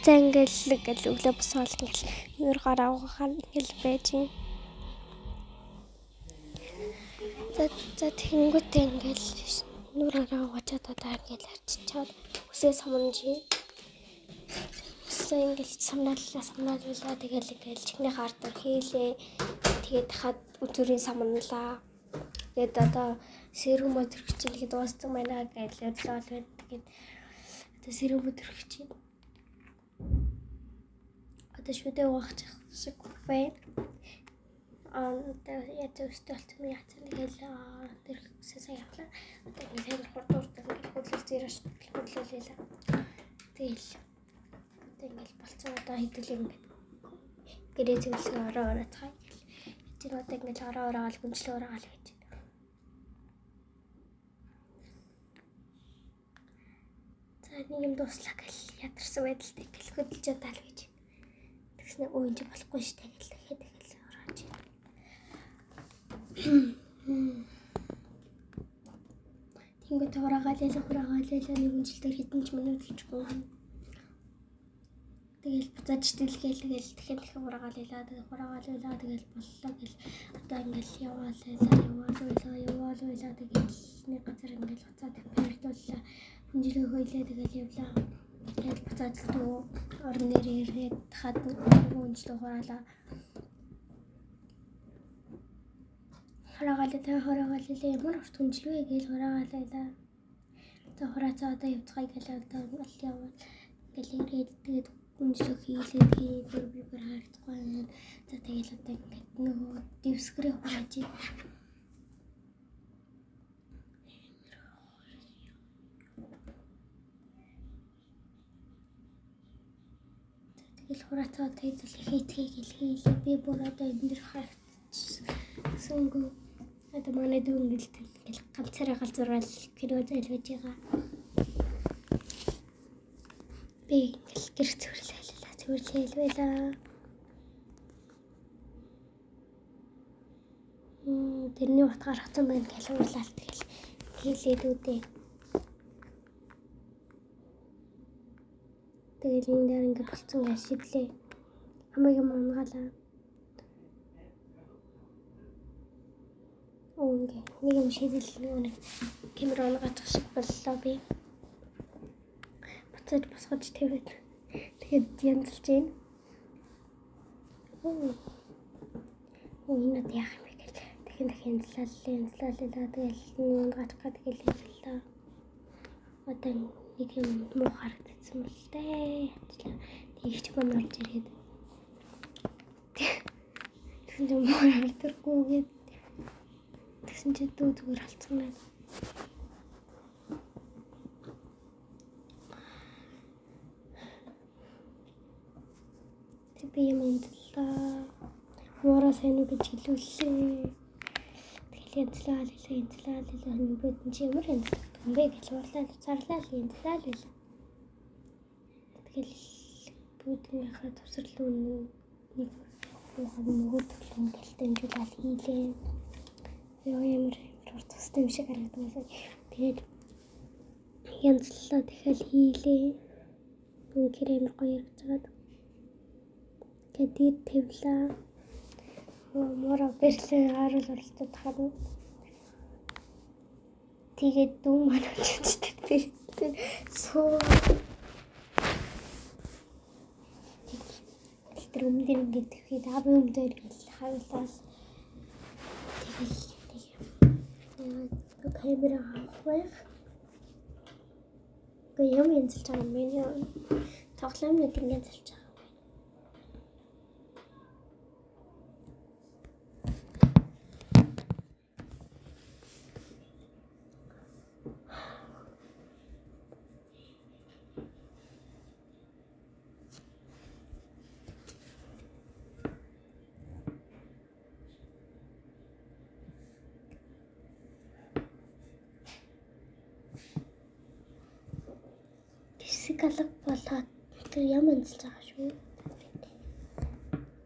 За ингээл өглөө босоод ингээл нүүр гараа угаахаар ингээл байж юм. За тэгэнгүүтээ ингээл нүүр гараа угаачаад одоо ингээл арчичаад үсээ сумнаж. Үсээ ингээл сумнааллаа тэгэл ингээл чихний хаар дээр хийлээ. Тэгээд хаад өдрийн сумналаа. Тэгээд одоо сэрүүмөө төрөх чинь ихэд дууссан байна гэж ярьлаа л байна. Тэгээд одоо сэрүүмөө төрөх чинь одоо шүдэ угаах шиг байна. Одоо яаж өстэй болсон юм яцсан тэгэл тэр үсээ сайн явлаа. Одоо ингээд амар хурд хурд ингээд хөдлөл зэрэг хөдлөлээ. Тэгэл одоо ингээд болцсон одоо хэдүүлээ ингээд гэрээ зөвлөгөө ороо ороо цаа. Тэр одоо ингээд ороо ороо гүнжлээ ороо гэж. За нэг юм дууслаа гэл ядарсан байдалтай гэл хөдөлж чадаал гэж. Тэгснэ өө энэ болохгүй шүү дээ гэл дахиад дахиад ороож. Тэнгүүд хураагаал нэг үнжил дээр хэдэн ч минут үлчихгүй. Тэгэл буцааж дэлгээл тэгэл дахиад дахиад хураагаал тэгэл хураагаал тэгэл боллоо гэл одоо ингээл яваал тэгэл нэг газар ингээл буцаад байрлууллаа. Хүнжилгээ хөйлээ тэгэл явлаа. Тэгэл буцаад л дүү орон дээр ирээд хад хүнжилгээ хураалаа. Хураагаалаа ямар урт хүнжилгээ гээл хураагаалаа. За хураацаа одоо явцгаая гэл одоо ингээл явал ингээл ирээд тэгээд хүнжилгээ хийлээ тэгээд би бүр харагдахгүй байна. За тэгэл одоо ингээд нөгөө дэвсгэрээ хурааж. Тэгэл хураацаа тэгэл хийцгээе гэл хийлээ. Би бүр одоо энэ дэр харагдчихсангүй. Одоо манай дүү ингээл ганцаараа галзуурал кино зайлгаж байгаа. Би ингээл гэр цэвэрлээлээ. Тэрний утгаар хацсан байна гэл уурлал тэгэл хийлээ дүүдээ. Тэгэл энэ дээр ингээд болцсон гэж шидлээ. Хамаг юм унгаалаа. Ингээ нэг юм шийдэл нэг камер унгаачих шиг боллоо би. Буцаж босгож тавиад тэгээд янзалж байна. Энэ одоо яах юм бэ гэл дахин янзлалаа тэгэл унгаачих га тэгэл янзлаа. Одоо нэг юм муу харагдсан бол дээ. Тэг ч мань орж ирээд тэгсэн чинь муу харагдахгүй гээд тэгсэн чинь дүү зүгээр алдсан байна. Тэг би юм янзлаа. Муураа сайн уу гэж хэлүүллээ. Тэгэл янзлаа бүгд чи ямар янзлах юм бэ гэж уурлаа царлаа янзлаа л. Тэгэл бүгднийхээ төвсрөл нэг мөгөө төглөн гэл дамжуулаад хийлээ. Йоо ямар урт тустай юм шиг харагдсан. Тэгээд янзлаа дахиад хийлээ. Үнэхээр амар гоё яригдж байгаад. Тэгээд тавилаа. Муура бэрлээ харуул оролцоод харна. Тэгээд дүү маань очиж тэр суу. Тэр өмнө дээр ингээд тэгэхэд аавын өмнө дээр ингээд харуулаад тэгэл нэг камера авах байх. Гэхдээ юм янзалж байгаа юм байна. Тоглоомнууд ингээд янзалж байгаа. Хэсэг алга болоод тэр юм янзалж байгаа шүү.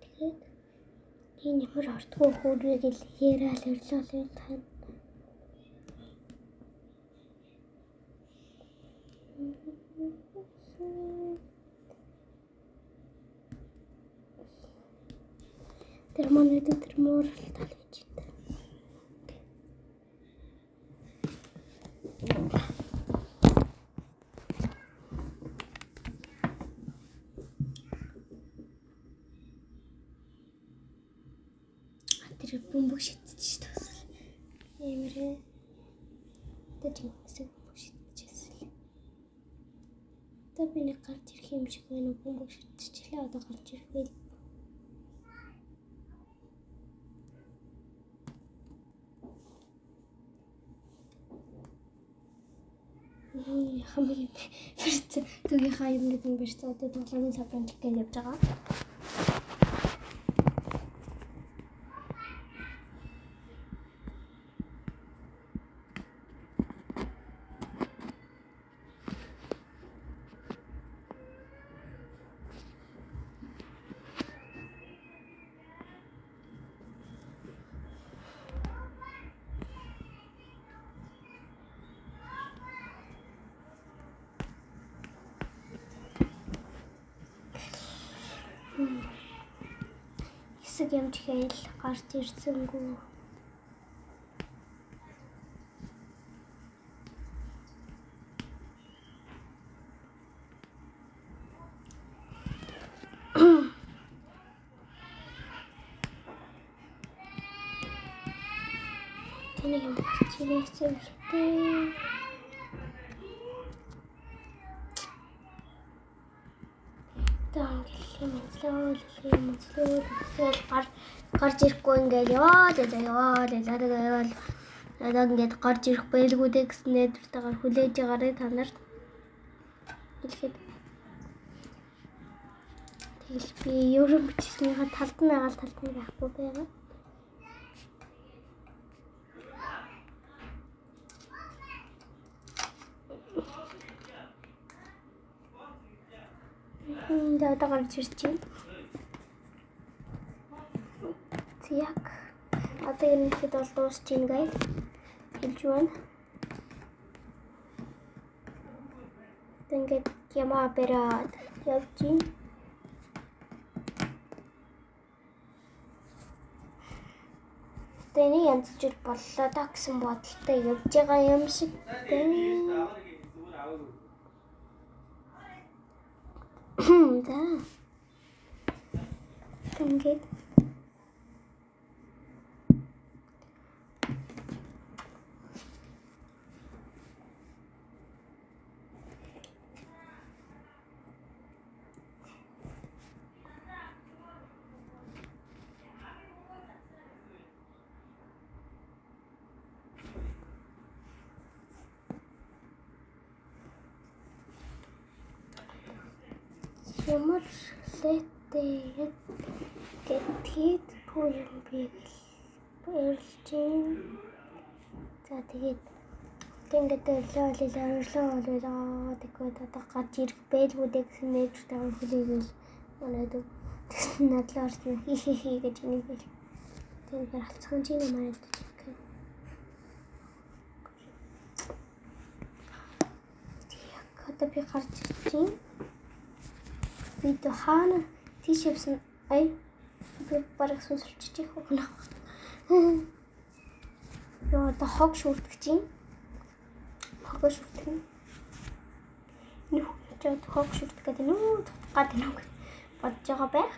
Тэгээд энэ ямар ортгүй хөөрэй гэл яриад ирлээ л тань. Тэр манай тэр муурал тал гэж байна. Тэр бөмбөг шидчихэж тусал. Ямар тэ жинхэнэ бөмбөг шидчихсэн. Одоо би нэг гарч ирэх юм шиг байна уу? Бөмбөг шидчихлээ, одоо гарч ирэх байл. Хамгийн барьц төгийнхаа юм нэг барьц одоо тоглоомын салбарын гэж явж байгаа. Хэсэг юм чихэл гарч ирсэнгүй. Тэнийг юм гарч ирсэн хэрэгтэй. Тэгэл гарч ирэхгүй ингээл яваал яваал яваал одоо ингээд гарч ирэх байлгүй дээ гэсэн найдвартайгаар хүлээж байгаарай та нарт хэлэхэд. Тэгэл би ерөн бичснийхаа талд нь байгаа талд нь байхгүй байгаа. Одоо гарч ирж байна. Яг одоо ерөнхийдөө бол дуусч байна гай хэлж байна. Ингээд ямаа бариад явж байна. Тэний янзлж боллоо да гэсэн бодолтой явж байгаа юм шиг байна. За. Ингээд ямар лээтэй гэдгийг юм би ярьж байна. За тэгээд ингээд өрлөө тэгвэл одоо гарч ирэх байлгүй дээ гэсэн найдвартайгаар хүлээгээл манайд тэгсэн надлаа орсон хи хи хи гэж нэг л тэгээд алцхан чинь манайд. Яг одоо би гарч ирж байна. Би хаана тийш явсан ай би бараг сүнсэлчих уу. Яа одоо хог шүртгэж чинь. Хог шүртгэн. Нүх ч хог шүртэх гэдэг нүү тутах гэдэг нүг бодож байгаа байх.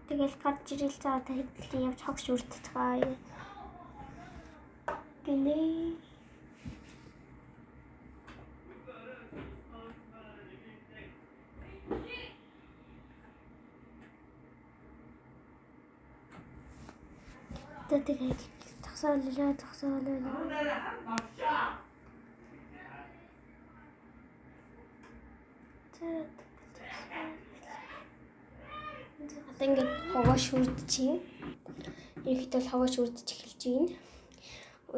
Тэгэл гарч ирэл за одоо хэдэлээ явж хог шүртцгаая. Гинэ. Тэгээд зогсоолоо. Одоо ингээд хогоо шүрдэж байна. Ерөнхийдөө хогоо шүрдэж эхэлж байна.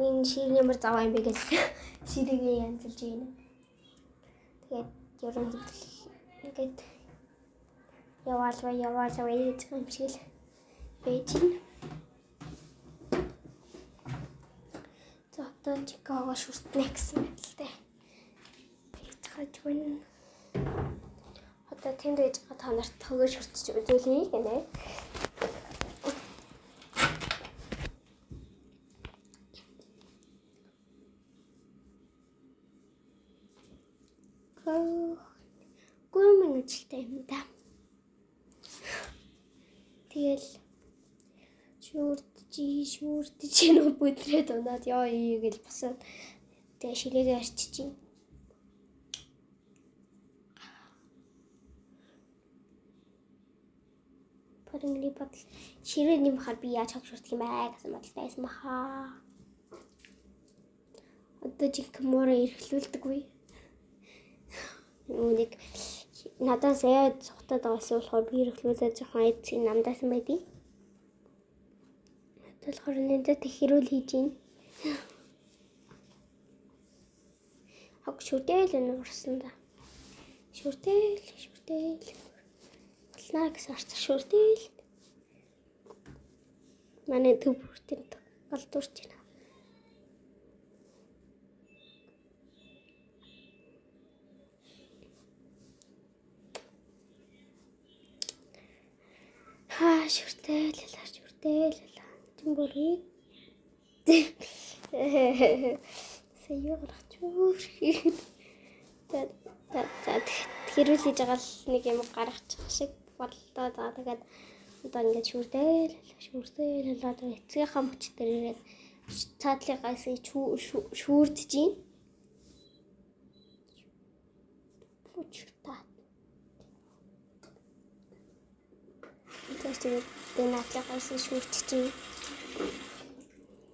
Энэ шир ямар заваа юм бэ гэж ширээгээ янзалж байна. Тэгээд ерөнхийдөө ингээд яваалва гэж юм шиг л байж байна. Одоо Чикаго шүртнэ гэсэн байдалтай. Хийж байна. Одоо тэнд байж байгаа та нарт хөгөө шүртэж үзүүлье гэнэ. Гүмэн ажилтай юм да. Тэгэл шүүрдэж нөө бүдрээд унаад ёо ий гэл босоод тэгээ ширээгээ арчиж. Парингли бодол ширээ нэмэхээр би яаж хог шүртэх юм бэ гэсэн бодолтой байсан баха. Одоо жинхэнэ муураа эрхлүүлдэггүй. Үүнийг надаас айд цухтаад байгаас болохоор би эрхлүүлээд жоохон айд намдаасан байдیں۔ Одоо болохоор нэндэ тэхэрүүл хийж гин. Хог шүрдээл энэ урсан да. Шүрдээл болнаа гэсэн арц шүрдээл. Манай төв бүртэнд галдуурч байна. Ха шүртээл шүртээл чинь бүрээ. Сая гарч өөр. За за хэрүүл хийж байгаа л нэг юм гаргачих шиг боллоо. За тэгээд одоо ингээд шүрдээл одоо эцгийнхаа мөч дээр ирээд цаадлыгаас шүүрдэж гин. Пүчта. Тэгээд наадлыгаас шүүрдэж гин.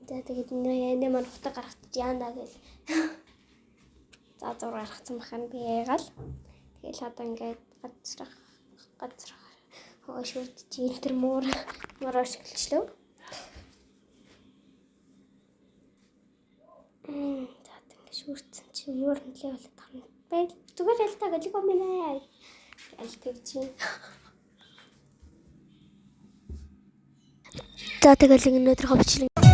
За тэгээд нэ маань хутаг гаргачих яана гэл. За зур гаргацсан бахан би яагаал. Тэгэл одоо ингээд газрах шүрдэж энэ төр муур оршиглчлөө. За ингээд шүрдсэн чи муур нэлээ болоод тахна. Байл зүгээр л та гэлгүй минь ээ. Аль тэгж. За тэгэл өнөөдөр ховчлон